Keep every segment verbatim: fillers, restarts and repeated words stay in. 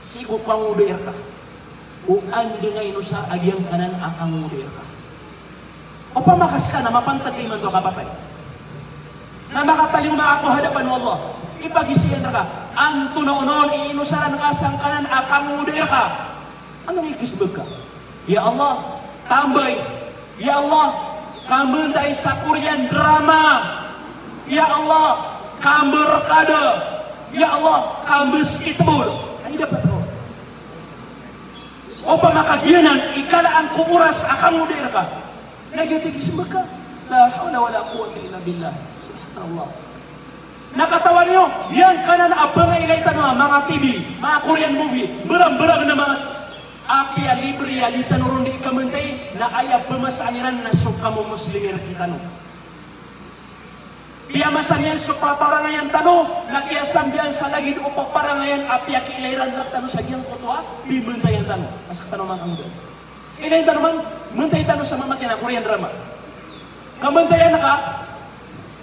Sii ko kangodaan rka o anda na inosar a giyangkanan a kangodaan rka. Opama ka ska na mapantag ka imanto a kapatay na makatalingoma ka ko hadapan o Allah, ipagiza iyan rka, antonaa onon i inosaran ka sangkanan a kangodaan rka? Ano i kismbag ka? Ya Allah, tambay. Ya Allah, kambntay sa Korean drama. Ya Allah, kambrkada. Ya Allah, kambasketball. Ay, dapat ho. Opama ka giyanan i kalaan ko oras a kangodaan rka, na giyoto i kismbag ka. La hawla wala quwwata illa billah. Subhanallah. Na katawan iyo, giyangkanan a pngailay tano a manga T V, manga Korean movie, brang-brang na manga, apiya libre a di tano ron di kambntay, na aya pmasaan iran na so kamomuslim iran rktano. Piyamasa niyan so paparangayan tano, na kiyasambian sa lagid o paparangayan a piyakiilay iran rktano sa giyangkoto a pimbntayan tano. Ask tano manga kangodaan. Ilay tano man, mbntay tano sa mama kiyan a Korean drama. Kambntayan ka,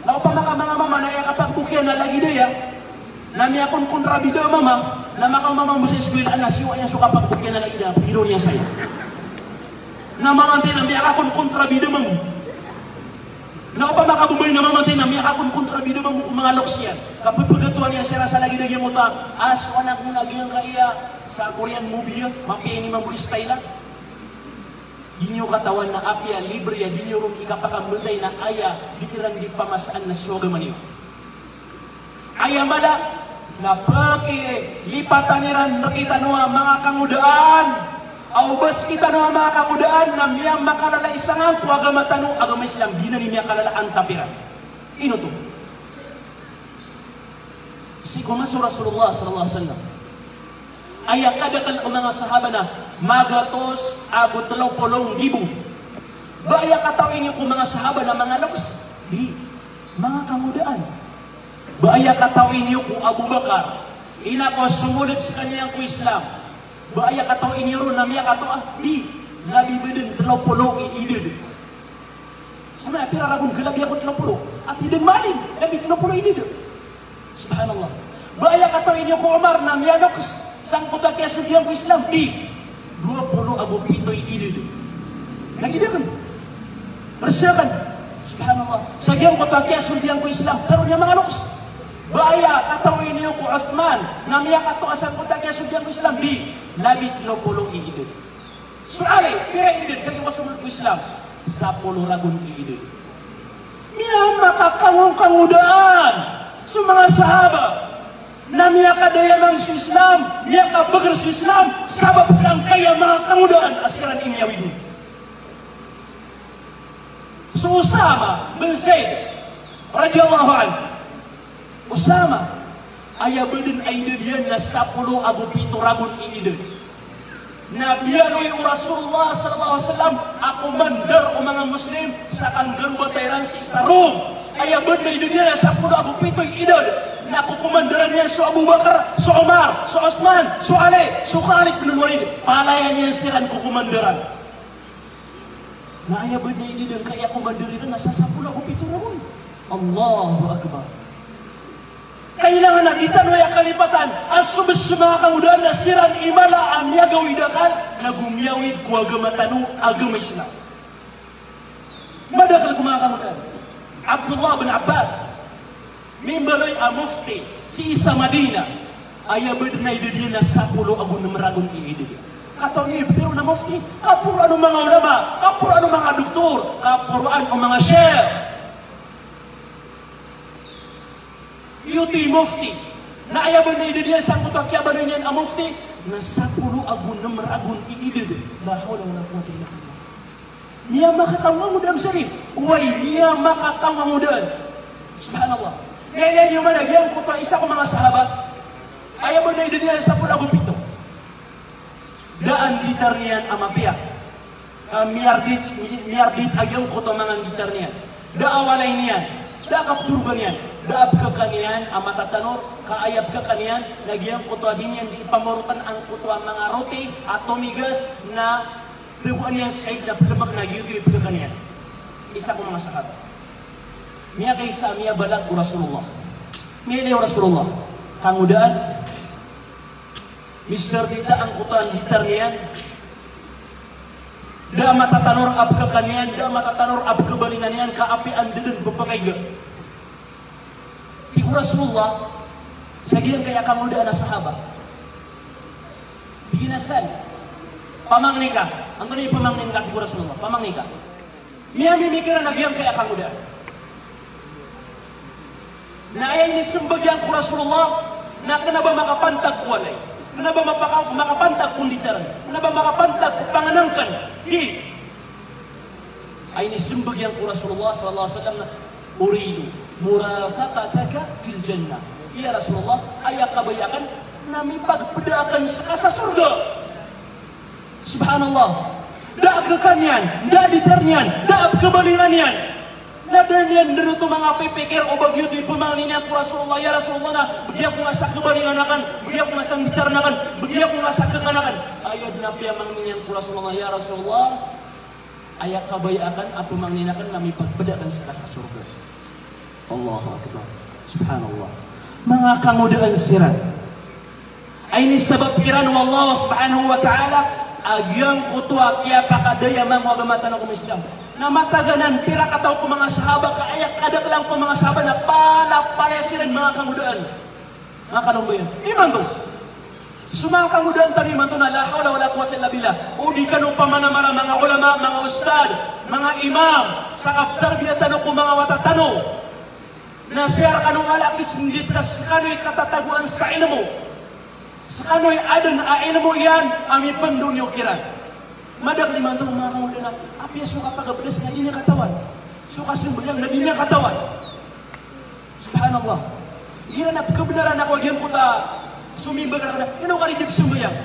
na opama ka manga mama na aya kapagbok iyan na lagid aya, na miyakonkontra bida a mama, na makaoma mambo sa eskwela na siyowa iyan so kapagbok iyan na lagid a, pagiro niyan saya. Na mama anti na miyakakonkontra bida a mambo. Na opama ka babay na mama anti na miyakakonkontra bida a mambo ko manga loks iyan. Kapphagatoan iyan siran sa lagid a giyangkoto a, a so anak mo na giyangkaya sa Korean movie a, mapiya ini mambo i style a. Di niyo katawan na apiya libre a di niyo ron ikapakambntay na aya di iran di pamasaan na so agama niyo. Aya mala na pakilipatan iran rktano a manga kangodaan. Aw ba sktano a manga kangodaan na miyamakalala i sangan ko agama tano, agama Islam, giyanan i miyakalala a antap iran. Ino oto? Sii ko masa o Rasulullah sallallahu alaihi wasallam, aya kadakl o manga sahaba na magatos ago tlo polo nggibo. Ba aya katawi niyo ko manga sahaba na manga loks? Di. Manga kangodaan. Ba aya katawi niyo ko Abu Bakar, ina ko a somold skaniyan ko Islam? Ba aya katawi niyo ron na miyakatoa? Di. Labi ba dn tlo polo i idad. Samaya pira ragon galabi ako tlo polo? Ati dn malim, labi tlo polo i idad. Subhanallah. Ba aya katawi niyo ko Omar na miyaloks sangkoto a kiyasold iyan ko Islam? Di. Dowa polo ago pito i idad. Lagid akn. Rsa akn. Subhanallah. Sa giyangkoto a kiyasold iyan ko Islam, tharoon iyan manga loks. Ba aya katawi niyo ko Uthman na miyakatoa sangkoto a kiyasold iyan ko Islam? Di. Labi tlo polo i idad. So Ali, pira i idad kagiya ka somold ko Islam? Sapolo ragon i idad. Miyamakakangokangodaan so manga sahaba na miyakadayamang so Islam, miyakabagr so Islam, sabap sangkaya manga kangodaan a siran i miyawid on. So Usama bin Zaid radiyallahu anhu. Usama, aya ba dn a idad iyan na sapolo ago pito ragon i idad. Na biyaloy o Rasulullah sallallahu alaihi wasallam a komandar o manga Muslim sa kanggarobatay ran sii sa Rom. Aya ba dn a idad iyan na sapolo ago pito i idad. Na kokomandaran iyan so Abu Bakar, so Omar, so Osman, so Ali, so Khalid bin Walid. Palayan iyan siran kokomandaran. Na aya ba dn a idad angkaya komandar iran na sa sapolo ago pito ragon. Allahu Akbar. Kailangan a di tano aya kalipatan a so bs so manga kangodaan na siran i mala a miyagawid akal nago miyawid ko agama tano a agama Islam. Madakl ko manga kangodaan. Abdullah bin Abbas, mimbaloy a mufti sii sa Madinah, aya ba dn a idad iyan na sapolo ago nm ragon i idad. Katawan iyo i pitharo a mufti, kaporoan o manga ulama, kaporoan o manga doktor, kaporoan o manga sheikh. Giyoto i mufti. Na aya ba dn a idad iyan sangkoto a kiyabaloy niyan a mufti na sapolo ago nm ragon i idad. La hawla wala quwwata illa billah. Miyamakakangokangodaan, Sharif. Oway, miyamakakangokangodaan. Subhanallah. Miyailay niyo man a giyangkoto a isa ko manga sahaba, aya ba dn a idad iyan sapolo ago pito. Da a nditar iyan a mapiya. Ka miyardit, miyardit a giyangkoto a manga nditar iyan. Da a walay iyan. Da a kaptorogan iyan. Da a pkhakan iyan a matatanor. Ka aya pkhakan iyan na giyangkoto a di niyan di ipamorotan angkoto a manga roti a tomigas na tagoan iyan sa ig na pkhamak na giyoto i pkhakan iyan. Isa ko manga sahaba. Miyakaisa a miyabalag o Rasulullah. Miyailay o Rasulullah. Kangodaan. Misar di ta angkoto a nditar iyan. Da a matatanor a pkhakan iyan, da a matatanor a pkhabalingan iyan, ka apiya anda dn pphakaiga. Tig o Rasulullah sa giyangkaya kangodaan a sahaba. Tig iyan a sal. Pamangni ka. Antonaa i pamangnin ka, tig o Rasulullah. Pamangni ka. Miyamimikir a giyangkaya kangodaan. Na aya inismbag iyan ko Rasulullah, na kna ba makapantag ko walay. Kna ba mapaka-, makapantag ko nditaran. Kna ba makapantag ko pangnngkn. Di. Aya inismbag iyan ko Rasulullah sallallahu alaihi wasallam na, "Uridu murafaqataka fil jannah." Ya Rasulullah, aya kabaya akn na mipagpda akn ska sa sorga. Subhanallah. Da a khakan iyan, da a nditar iyan, da a pkhabalingan iyan. Na da niyan dn oto manga pipikir o ba giyoto i pamangni niyan ko Rasulullah, "Ya Rasulullah, na bgi ako nga sa khabalingan akn, bgi ako nga sa nditaran akn, bgi ako nga sa khakan akn." Aya dn a piyamangni niyan ko Rasulullah, "Ya Rasulullah, aya kabaya akn a pamangnin akn na mipagpda akn ska sa sorga." Allahu Akbar. Subhanallah. Manga kangodaan siran. Aya inisabap kiran o Allah subhanahu wa ta'ala a giyangkoto a kiyapakadaya manga agama tano ko Islam. Na matag anan pira kataw ko manga sahaba ka aya kadaklan ko manga sahaba na palapalaya siran manga kangodaan. Manga kalombayan. Imanto. So manga kangodaan tano imanto na la hawla wala quwwata illa billah. O di kano pamanamara manga ulama, manga ustad, manga imam, sa kaptarbiya tano ko manga wata tano. Na siya rkano nga lakis ndit ka skano i katatagoan sa ilmo. Skano i adn a ilmo iyan a mipndoniyo kiran. Madakl imanto manga kangodaan a apiya so kapagabdas na di niyan katawan. So kasambayang na di niyan katawan. Subhanallah. Igira na pkhabnaran ako a giyangkoto a somimbag rakn a, ino ka di pzambayang?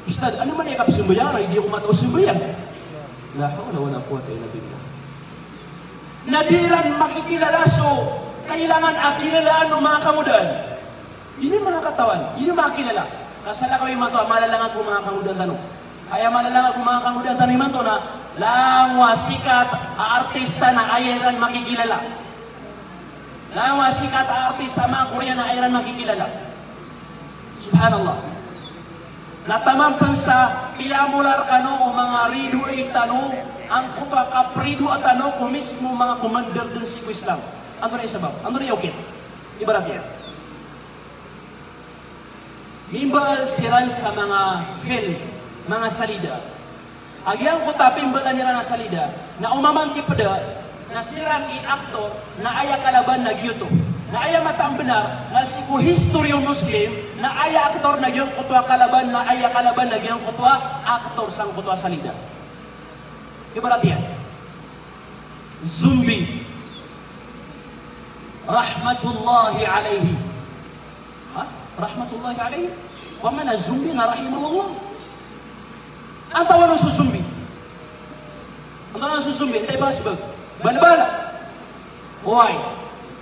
Ustad, ano man i kapzambayang, di ako matao sambayang. La hawla wala quwwata illa billah. Na di iran makikilala so kailangan a kilalaan o manga kangodaan. Ini manga katawan, ini manga kilala. Ka salakaw imanto a malalangag o manga kangodaan tano. Aya malalangag o manga kangodaan tano imanto na langowan a sikat a artista na aya iran makikilala. Langowan a sikat a artista a manga Korean na aya iran makikilala. Subhanallah. Na taman pn sa piyamola rkano o manga ridoay tano, angkoto a kapridoa tano ko mismo manga commander dn sii ko Islam. Antonaa i sabap? Antonaa i okit? Ibarat iyan. Mimbaal siran sa manga film, manga salida. A giyangkoto a pimbalan iran a salida, na o mamanti pd a, na siran i aktor, na aya kalaban na giyoto. Na aya mataan bnar, na sii ko history o Muslim, na aya aktor na giyangkoto a kalaban, na aya kalaban na giyangkoto a aktor sangkoto a salida. Ibarat iyan. Zombie. Rahmatullahi alayhi. Ha? Rahmatullahi alayhi? Wa mana zombie na rahimahullah? Antaa wano so zombie? Antaa wano so zombie? Antaa i pasbag? Balbal. Oway.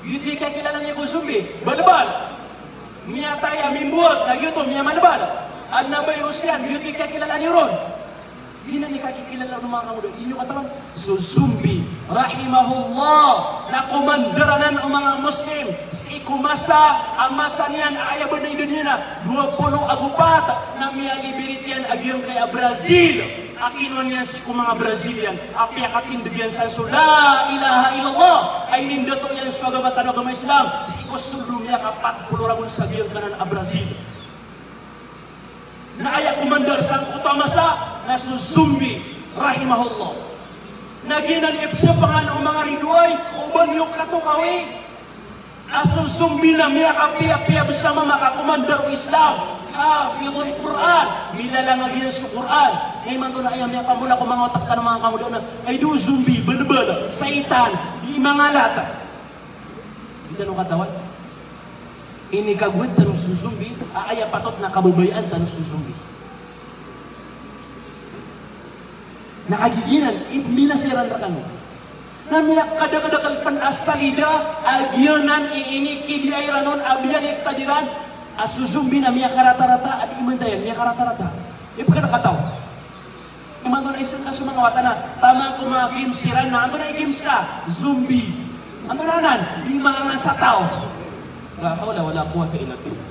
Giyoto i kakilala niyo ko zombie. Balbal. Miyatay a mimbowag, na giyoto miyamalbal. Adn a virus iyan, giyoto i kakilala niyo ron. Giyanan i kakikilala o manga kangodaan, di niyo katawan. So zombie, rahimahullah, na commander anan o manga Muslim sii ko masa a masa niyan a aya ba na ida niyan na dowa polo ago pat, na miyaliberate iyan a giyangkaya Brazil a kinowa niyan sii ko manga Brazilian a piyakatindg iyan san so la ilaha illallah a inindato iyan so agama tano a agama Islam sii ko soldo miyakapat polo ragon sa giyangkanan a Brazil. Na aya commander sangkoto a masa na so zombie, rahimahullah. Na giyanan i pzapangan o manga ridoay, o ba niyo katokawi a so zombie na miyakapiyapiya bs a mama ka commander o Islam, hafidhul Qur'an, milalangag iyan so Qur'an. Na imanto na aya miyapamola ko manga otak tano manga kangodaan na, ay do zombie, balbal, saitan, di mangalat. Di tano katawan. Inikagowad tano so zombie a aya patot na kababayaan tano so zombie. Na kagiya giyanan i pmbinasa iran rkano. Na miyakadakdakl pn a salida a giyanan i inikidiya iran on a biyaliktad iran a so zombie na miyakaratarata a di imantayan, miyakaratarata. Ipkadakataw. Imanto na isa ka so manga wata na taman ko manga games iran na antonaa i games ka? Zombie. Antonaa anan? Di manga ngasataw. La hawla wala quwwata illa billah.